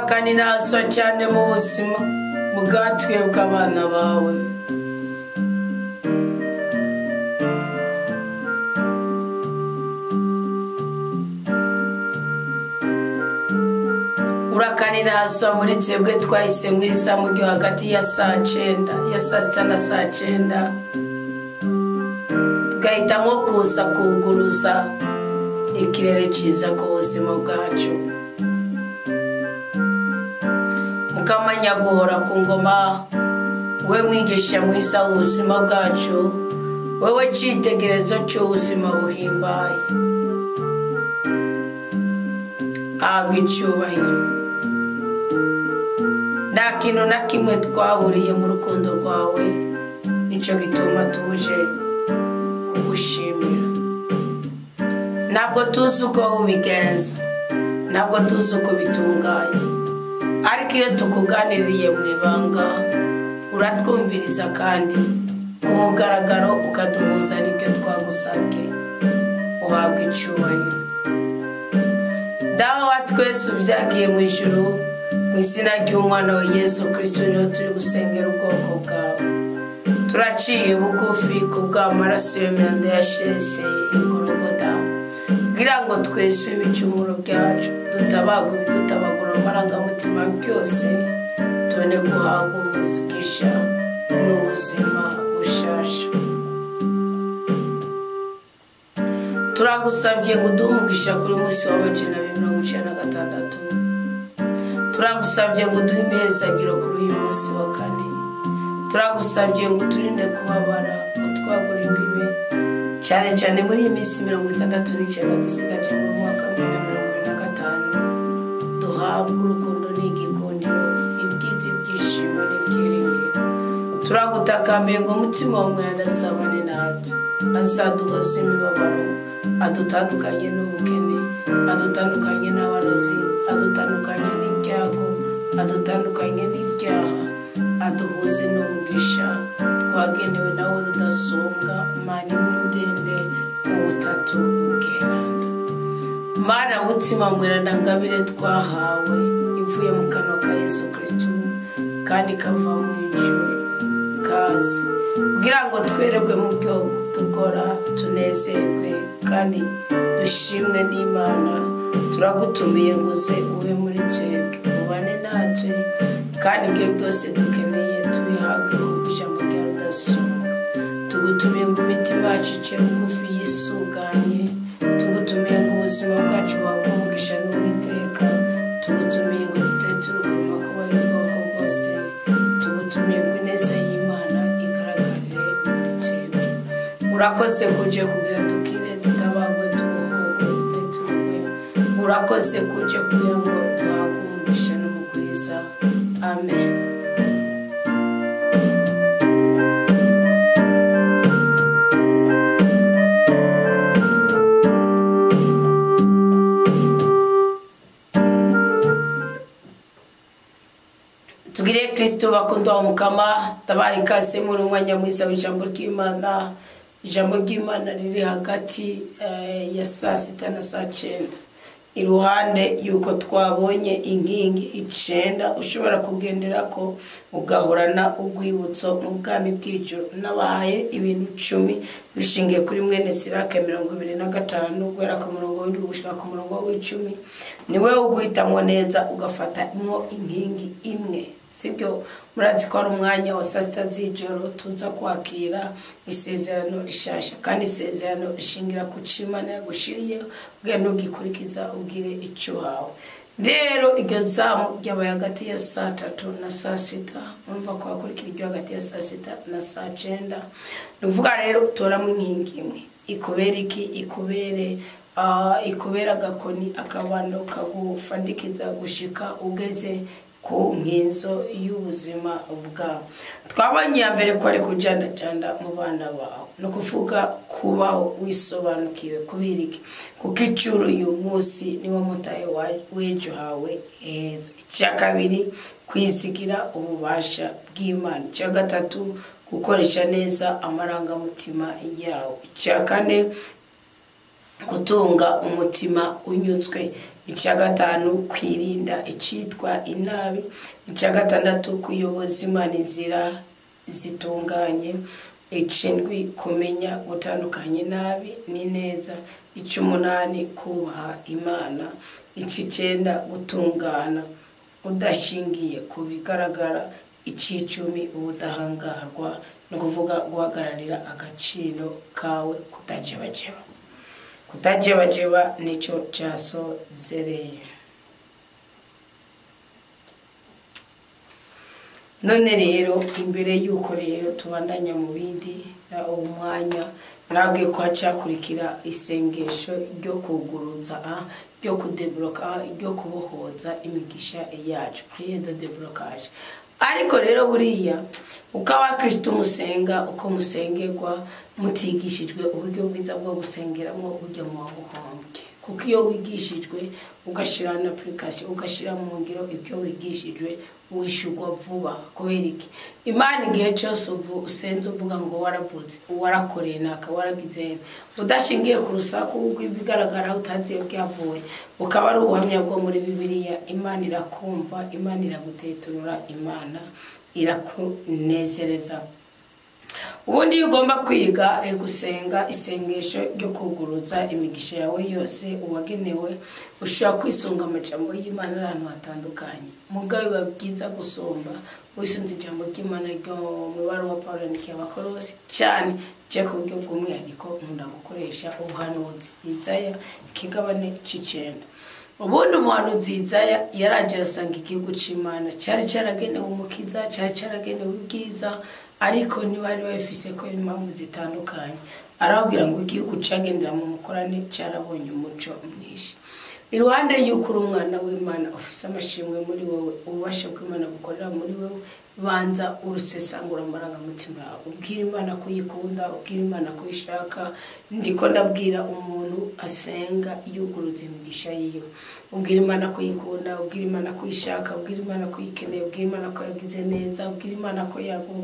Urakaninazwa cyane mu buzima bwatwebwe abana bawe. Urakaninazwa muri twebwe twahise muri izamu ryo hagati ya saa 9 ya saa 6 na saa 9, tugahitamo kuza kuguruza ikirere cyiza ku buzima bwacu. Mukamanya guhora ku ngoma, we mwigisha mwiza w'ubuzima bwacu, wewe cyitegererezo cy'ubuzima buhimbaye. Habwa icyubahiro. Nta kintu na kimwe twaburiye mu rukundo rwawe, nicyo gituma tuje kugushimira. Ntabwo tuzi uko ubigenza, ntabwo tuzi uko bitunganye, ariko iyo tukuganiriye mu ibanga uratwumviriza kandi ku mugaragaro ukaduhuza n'ibyo twagusabye. Uhabwa icyubahiro. Dawe wa twese ubyagiye mu ijuru, mu izina ry'umwana wa Yesu Kristo niho turi gusengera ubwoko bwawe. Turaciye bugufi ku bw'amaraso y'imyanda yasheshe igorogota, kugira ngo twese ibicumuro byacu, dutabagure dutabagura amarangamutima byose, tubone guhabwa umugisha n'ubuzima bushasha. Turagusabye ngo uduhe umugisha kuri munsi w'amajana 296. Turagusabye ngo uduhe imihezagiro kuri uyu munsi wa kane. Turagusabye ngo uturinde kubabara, utwagure imbibe, cyane cyane muri iyi minsi 69 dusigaje mu mwaka wa 2025. Duhabwe urukundo n'igikundiro, ibyiza, ibyishimo n'ibyiringiro. Turagutakambiye ngo umutima w'umwana azabane natwe, azaduhoze imibabaro, adutandukanye n'ubukene, adutandukanye n'abarozi, adutandukanye n'ibyago, adutandukanye n'ibyaha, aduhuze n'umugisha twagenewe nawe rudasumbwa, Mana imwe ndende mu butatu bweranda. Mana mutima mweranda ngabire twahawe ivuye mu kanwa ka Yesu Kristo kandi kava mu ijuru, kaze kugira ngo twererwe mu byo dukora, tunezerwe kandi dushimwe n'Imana. Turagutumiye ngo uze ube muri twebwe, ubane natwe, kandi ibyo byose dukeneye tubihabwe kubw'ijambo rya rudasumbwa. Tugutumiye ngo imitima yacu ice bugufi yisuganye, tugutumiye ngo ubuzima bwacu buhabwe umugisha n'Uwiteka, tugutumiye ngo dutete uruguma kuba y'ubwoko bwose, tugutumiye ngo ineza y'Imana igaragarire muri twebwe. Urakoze kuje kugira dukire, dutabagwe, tubohogwe, duteturwe. Urakoze kuje kugira ngo duhabwe umugisha n'umugwiza. Amen. Tugire Kristo bakundwa wa Mukama, tabaha ikaze muri umwanya mwiza w'ijambo ry'Imana. Ijambo ry'Imana riri hagati ya saa 6 na saa 9. Iruhande yuko twabonye inkingi 9 ushobora kugenderako ugahorana urwibutso mu bwami bw'ijuru. Nabahaye ibintu 10 dushingiye kuri mwene Sirake 25 guhera ku murongo w'indwi gushika ku murongo w'icumi. Niwe uguhitamwo neza ugafata imwo inkingi imwe, sibyo? Murazi ko ari umwanya wa saa 6 z'ijoro tuza kwakira isezerano rishasha, kandi isezerano rishingira ku c'Imana yagushiriyeho, ubwe ntugikurikiza ugire icyo uhawe. Rero iryo zamu ryabaye hagati ya saa 3 na saa 6, urumva ko hakurikira iryo hagati ya saa 6 na saa 9. Ni ukuvuga rero utoramo inkingi imwe ikubere iki, ikubere ikubera agakoni, akabando kagufandikiza gushika ugeze ku nkinzo y'ubuzima bwawe. Twabonye iya mbere ko ari kujandajanda mu bana bawe, no kuvuga kubaho wisobanukiwe. Kubera iki? Kuko icuru uyu munsi niwo mutahe w'ejo hawe heza. Icya kabiri, kwizigira ububasha bw'Imana. Icya gatatu, gukoresha neza amarangamutima yawe. Icya kane, gutunga umutima unyuzwe. Icya gatanu, kwirinda icyitwa inabi. Icya gatandatu, kuyoboza Imana inzira zitunganye. Ikindwi, kumenya gutandukanya inabi n'ineza. Icy'umunani, kubaha Imana. Icy'icyenda, gutungana udashingiye ku bigaragara. Icy'icumi, ubudahangarwa, ni ukuvuga guhagararira agaciro kawe, kutajebajeba. Kutajebajeba nicyo cyasozereye. None rero imbere y'uko rero tubandanya mu bindi, uwo mwanya nabwiye ko hacakurikira isengesho ryo kuguruza, ryo kudebloka, ryo kubohoza imigisha yacu, prière de déblocage. Ariko rero buriya uko abakristo musenga, uko musengerwa, mutigishijwe uburyo bwiza bwo gusengeramo, ujya mu buhombwe. Kuko iyo wigishijwe ugashyira na application, ugashyira mu ngiro ibyo wigishijwe, wishurwa vuba. Kubera iki? Imana igihe cyose usenze uvuga ngo waravutse, warakoreye naka, waragize, udashingiye ku rusaku rw'ibigaragara, utazi iyo byavuye, ukaba ari ubuhamya bwo muri Bibiliya, Imana irakumva, Imana iraguteturura, Imana irakunezereza. Ubundi iyo ugomba kwiga gusenga isengesho ryo kuguruza imigisha yawe yose uwagenewe, ushobora kwisunga amajambo y'Imana ahantu hatandukanye. Mugabo biba byiza gusumba wisunze ijambo ry'Imana ryo mu ibaruwa Pawulo yandikiye Abakolosi, cyane je ku buryo bw'umwihariko nkunda gukoresha ubuhanuzi Izaya ikigabane c'icenda. Ubundi umuhanuzi Izaya yaraje arasanga igihugu c'Imana cyari cyaragenewe umukiza, cyari cyaragenewe ubwiza, ariko ntibari babifise ko impamvu zitandukanye. Arababwira ngo igihugu cagendera mu mukorane cyarabonye umuco mwinshi. Iruhande y'uko uri umwana w'Imana, ufise amashimwe muri wowe, ububasha bw'Imana bukorera muri wowe, banza urusesangura amarangamutima yawe, ubwira Imana ko uyikunda, ubwira Imana ko uyishaka. Ndiko ndabwira umuntu asenga yuguruza imigisha yiwe, ubwira Imana ko uyikunda, ubwira Imana ko uyishaka, ubwira Imana ko uyikeneye, ubwira Imana ko yagize neza, ubwira Imana ko yagu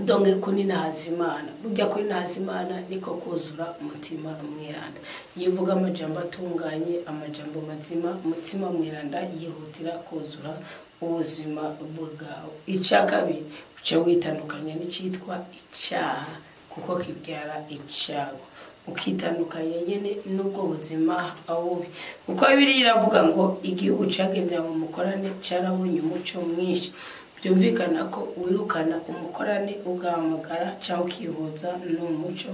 donge kuri Imana. Burya kuri Imana niko kuzura umutima mweranda. Iyo uvuga amajambo atunganye, amajambo mazima, umutima mweranda yihutira kuzura ubuzima bwawe. Icya kabiri, uca witandukanya n'icyitwa icyaha, kuko kibyara icyago. Ukitandukanya nyene n'ubwo buzima bubi, kuko Bibiliya iravuga ngo igihugu cagendera mu mukorane carabonye umuco mwinshi. Byumvikana ko wirukana umukorane ugahamagara cyangwa ukihuza n'umuco.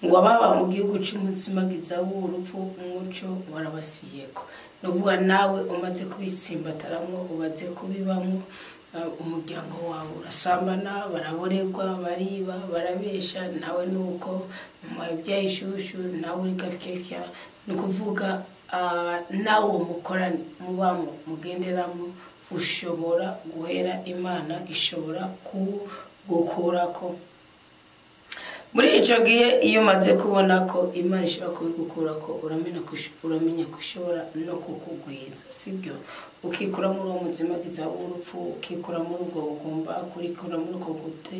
Ngo ababa mu gihugu cy'umuzimagiza w'urupfu, umuco warabasiyeko. Ni ukuvuga nawe umaze kubitsimbataramo, umaze kubibamo, umuryango wawe urasambana, baraborerwa, bariba, barabesha, nawe nuko mubyaye ishushu, nawe uri gakeka. Ni ukuvuga nawe uwo mukorane mubamo, mugenderamo, ushobora guhera, Imana ishobora kugukurako. Muri icyo gihe iyo umaze kubona ko Imana ishobora kubigukurako, uramenya ko ishobora no kukugwiza, sibyo? Ukikura muri uwo muzimagiza w'urupfu, ukikura muri ubwo bugumba, ukikura muri uko gute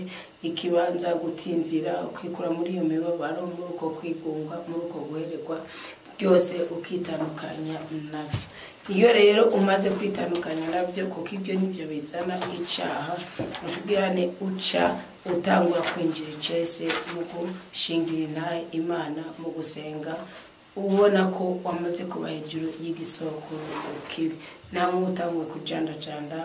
ikibanza gutinzira, ukikura muri iyo mibabaro, muri uko kwigunga, muri uko guhererwa, byose ukitandukanya nabyo. Iyo rero umaze kwitandukanya nabyo, kuko ibyo nibyo bizana icyaha, ushugirane uca utangura kwinjira icese mu gushingira intahe Imana, mu gusenga, ubona ko wamaze kuba hejuru y'igisoko kibi, namwe utanguye kujandajanda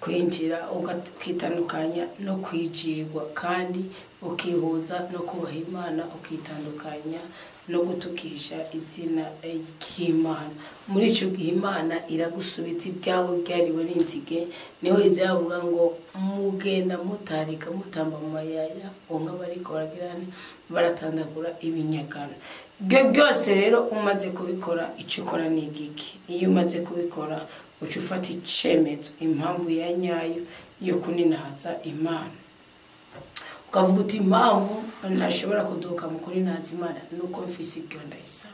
kwinjira, ukitandukanya no kwijigwa, kandi ukihuza no kubaha Imana, ukitandukanya no gutukisha izina ry'Imana. Muri icyo gihe Imana iragusubiza ibyawe byariwe n'inzige. Niho izavuga ngo mugenda mutarika mutamba mu mayaya, onka bariko baragirane baratandagura ibinyagano. Ibyo byose rero umaze kubikora, icyo ukora ni igiki? Iyo umaze kubikora uca ufata icemezo, impamvu ya nyayo yo kuninaza Imana. Ukavuga uti impamvu ntashobora kuduka mu kuninaza Imana nuko mfise ibyo ndayisaba.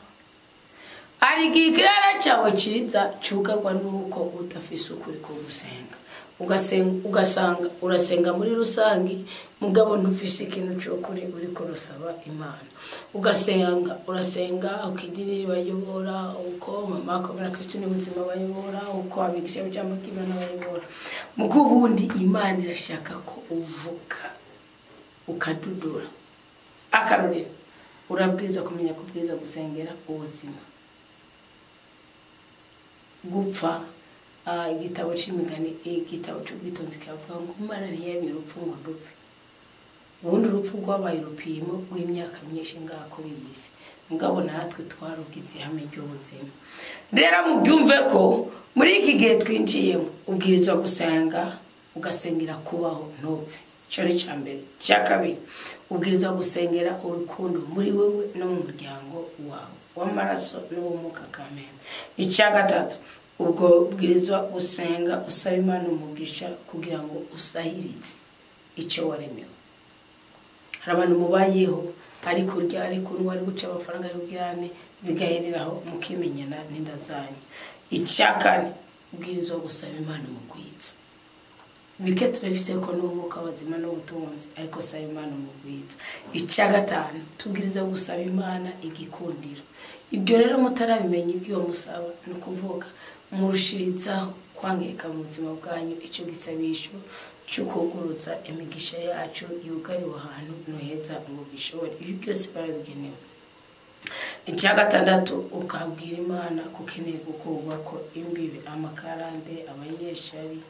Hari igihe ikirara cyawe cyiza cyugarwa nuko udafise ukuri ko gusenga. Ugasanga urasenga muri rusangi mugabo ntufise ikintu cyo kuri uri kurusaba Imana. Ugasenga urasenga ukidini bayobora, uko mama akomera Kristo ni muzima bayobora, uko abigisha ijambo ry'Imana bayobora. Mugo ubundi Imana irashaka ko uvuga ukadudura. Akarorero, urabwiza kumenya kubwiza gusengera ubuzima. Gupfa, igitabo c'imigani, igitabo c'ubwitonzi kiravuga ngo Imana ntiyemye urupfu ngo dupfe. Ubundi urupfu rwabaye urupimo rw'imyaka myinshi ngaha kuri iyi si, mugabo natwe twarugize ihame ry'ubuzima. Rero mubyumve ko muri iki gihe twinjiyemo ubwirizwa gusenga, ugasengera kubaho ntupfe. Ico ni ica mbere. Ica kabiri, ubwirizwa gusengera urukundo muri wewe no mu muryango wawe w'amaraso n'uw'umwuka kamere. Ica gatatu, ubwo ubwirizwa gusenga usaba Imana umugisha kugira ngo usahirize ico waremewe. Hari abantu mubayeho ari kurya, ari kunywa, ari guca amafaranga, ari kugirane, bigahereraho mukimenyana n'inda zanyu. Ica kane, ubwirizwa gusaba Imana umugwiza. Bike turafise ko n'umwuka w'abazima n'ubutunzi, ariko saba Imana umugwiza. Ica gatanu, tubwirizwa gusaba Imana igikundiro. Ibyo rero mutarabimenya ibyo musaba, ni ukuvuga murushirizaho kwangirika mu buzima bwanyu ico gisabisho cyo kugurutsa imigisha yacu yugariwe ahantu noheza ngo gishobore. Ibi byose barabigenewe. Icya gatandatu, ukabwira Imana ko ukeneye gukurwa ko imbibi, amakarande, abanyeshari.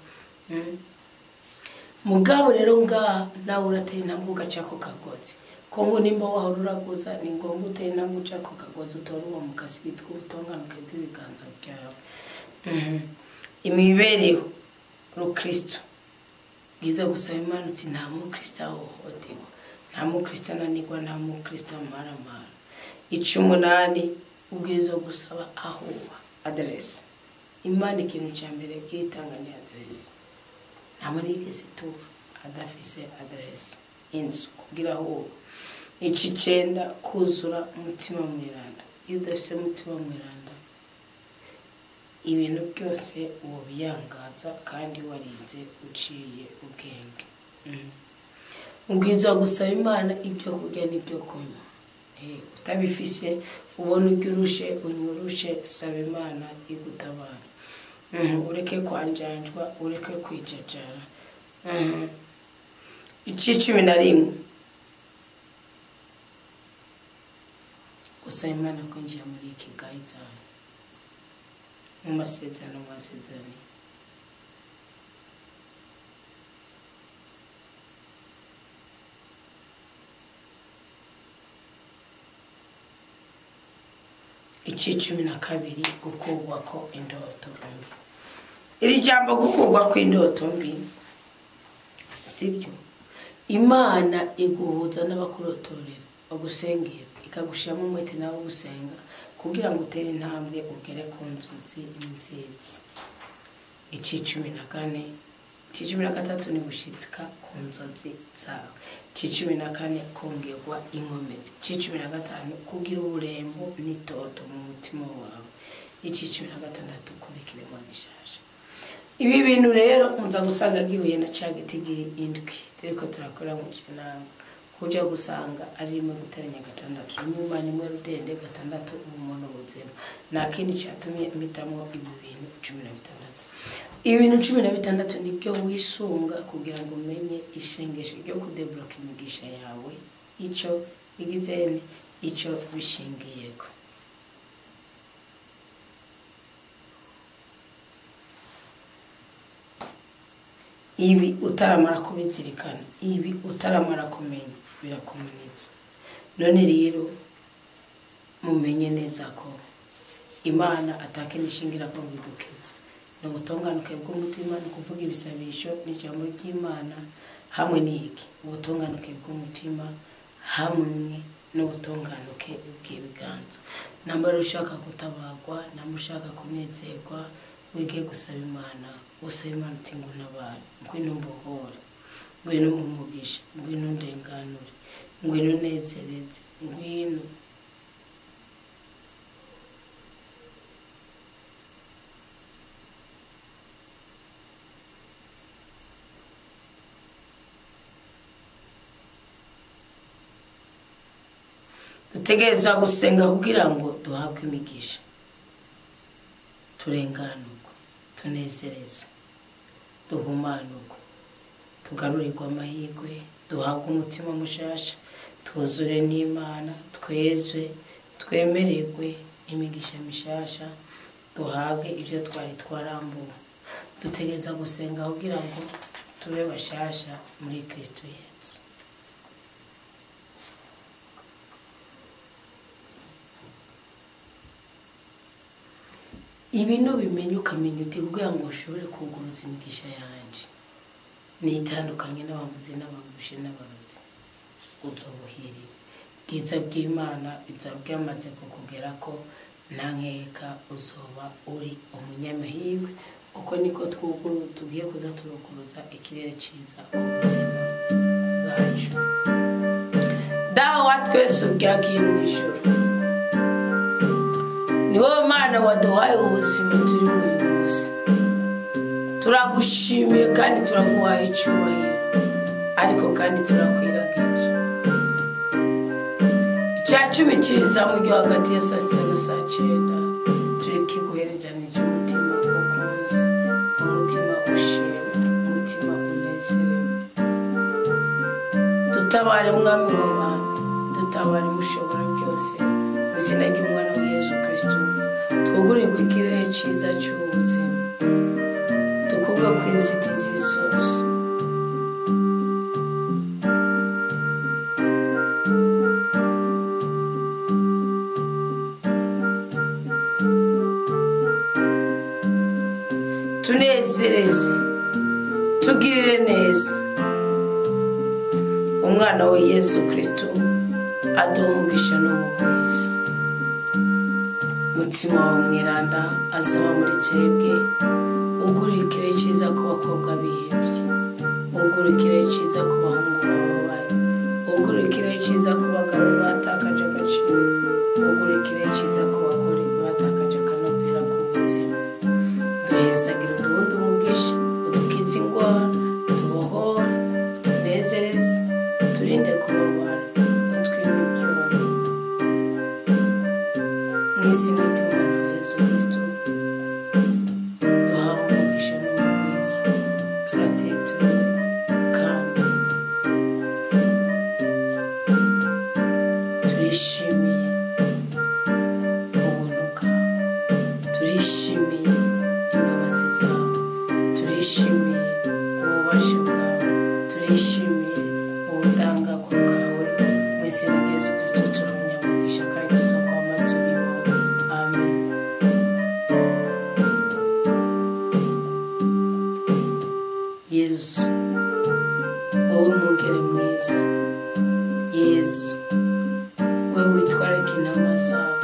Mugabo rero ngaha nawe uratera intambwe ugaca ku kagozi. Ko ngo nimba wahora uraguza, ni ngombwa utere intambwe uca ku kagozi, utore uwo mukasi witwa ubutonganuke bw'ibiganza byawe. Imibereho rukristo bwiza gusaba Imana uti nta mukristo ahohoterwa, nta mukristo ananirwa, nta mukristo amaramara. Icumunani, ubwiza gusaba aho uba, aderesi. Imana ikintu cya mbere bwitanga ni aderesi. Nta muntu yigeze tuba adafise aderesi, inzu kugira aho uba. Icicenda, kuzura umutima mweranda. Iyo udafise umutima mweranda, ibintu byose wobiyangaza kandi warinze uciye ubwenge. Ubwiza gusaba Imana ibyo kurya n'ibyo kunywa. Utabifise ubona ujya urushe, unyurushe, saba Imana igutabara. Ureke kwanjanjwa, ureke kwijajara. Ici 11, gusaba Imana kwinjira muri iki gayi mu masezerano mwasezeraniye. Ici 12, gukurwa ko indoto mbi. Iri jambo gukurwa ko indoto mbi sibyo. Imana iguhuza n'abakurotorera bagusengera, ikagushiramo umwete nawe gusenga kugira ngo utere intambwe ugere ku nzozi nziza. Ici 14, ici 13 ni gushitsika ku nzozi zawe. Ici 14, kongerwa inkomezi. Ici 15, kugira uburembo n'itoto mu mutima wawe. Ici 16, kubika ibiremwa bishasha. Ibi bintu rero muza gusanga gihuye na ca gitigiri indwi turiko turakora mu kinango, kuja gusanga ari rimwe guteranya gatandatu, rimwe Imana imwe rudende, gatandatu ubumuntu buzima. Nta kindi catumye mpitamo ibi bintu 16. Ibintu 16 nibyo wisunga kugira ngo umenye ishengesho ryo kudebloka imigisha yawe, ico bigizene, ico bishingiyeko. Ibi utaramara kubizirikana, ibi utaramara kumenya, birakumanitse. None rero mumenye neza ko Imana atakinishingira ko bidukitse. Ni ubutunganuke bw'umutima, ni ukuvuga ibisabisho n'ijambo ry'Imana hamwe n'iki, ubutunganuke bw'umutima hamwe n'ubutunganuke bw'ibiganza. Namba ushaka gutabagwa, namba ushaka kunezerwa, wige gusaba Imana, usaba Imana uti ngo ntabare, ngwino mbohore, ngwino mumugishe, ngwino ndenganure, ngwino unezereze, ngwino. Dutegerezwa gusenga kugira ngo duhabwe imigisha, turenganurwe, tunezerezwe, duhumanurwe, tugarurirwe amahirwe, duhabwe umutima mushasha, twuzure n'Imana, twezwe, twemererwe imigisha mishasha, duhabwe ibyo twari twarambuwe. Dutegereza gusenga kugira ngo tube bashasha muri Kristo Yesu. Ibi nubimenye ukamenya uti kugira ngo ushobore kuguruza imigisha yanje nitandukanye n'abambuzi n'abagushe n'abarozi, uzobuhiriwe. Bwiza bw'Imana bizaba byamaze kukugerako, nta nkeka uzoba uri umunyamahirwe. Uko niko tugiye kuza turuguruza ikirere ciza ku buzima bwacu. Dawe wa twese ubwagiye mu ijuru, ni wowe Mana waduhaye ubuzima turi uyu munsi. Turagushimiye kandi turaguhaye icyubahiro, ariko kandi turakwiragije. 10 kiriza mu gihe hagati ya saa 6 na saa 9 turi kiguherezanije umutima ukunze, umutima ushima, umutima unezerewe. Dutabare Mwami w'abantu, dutabare mushobora byose, mu izina ry'Umwana wa Yesu Kristo, twugurirwe ikirere cyiza cy'ubuzima, dukurwe ku inzitizi zose. Tunezereze, tugirire neza. Umwana wa Yesu Kristo aduha umugisha n'umugwiza. Mutima wa mweranda azaba muri twebwe, ugurira ikirere cyiza ku bakobwa bihebye, ugurira ikirere cyiza ku bahungu bababaye, ugurira ikirere cyiza ku bagabo batakaje agaciro, ugurira ikirere cyiza ku bagore batakaje akanovera k'ubuzima. Duhezagira uduhunde umugisha, udukize ingwara, utubohore, utunezereze, uturinde kubabara, utwime ibyona. Mu izina ry'Umwana wa Yesu Kristo duhawe umugisha n'umugwiza, turatetuwe kandi turishimiye ubuntu bwawe, turishimiye imbabazi zawe, turishimiye ububasha bwawe, turishimiye ubudahangarwa bwawe. Mu izina rya Yesu Kristo turabunyamugisha kandi tuzokwama turiho. Amen. Yesu, wowe mwungere mwiza, Yesu, wowe witwararika intama zawe,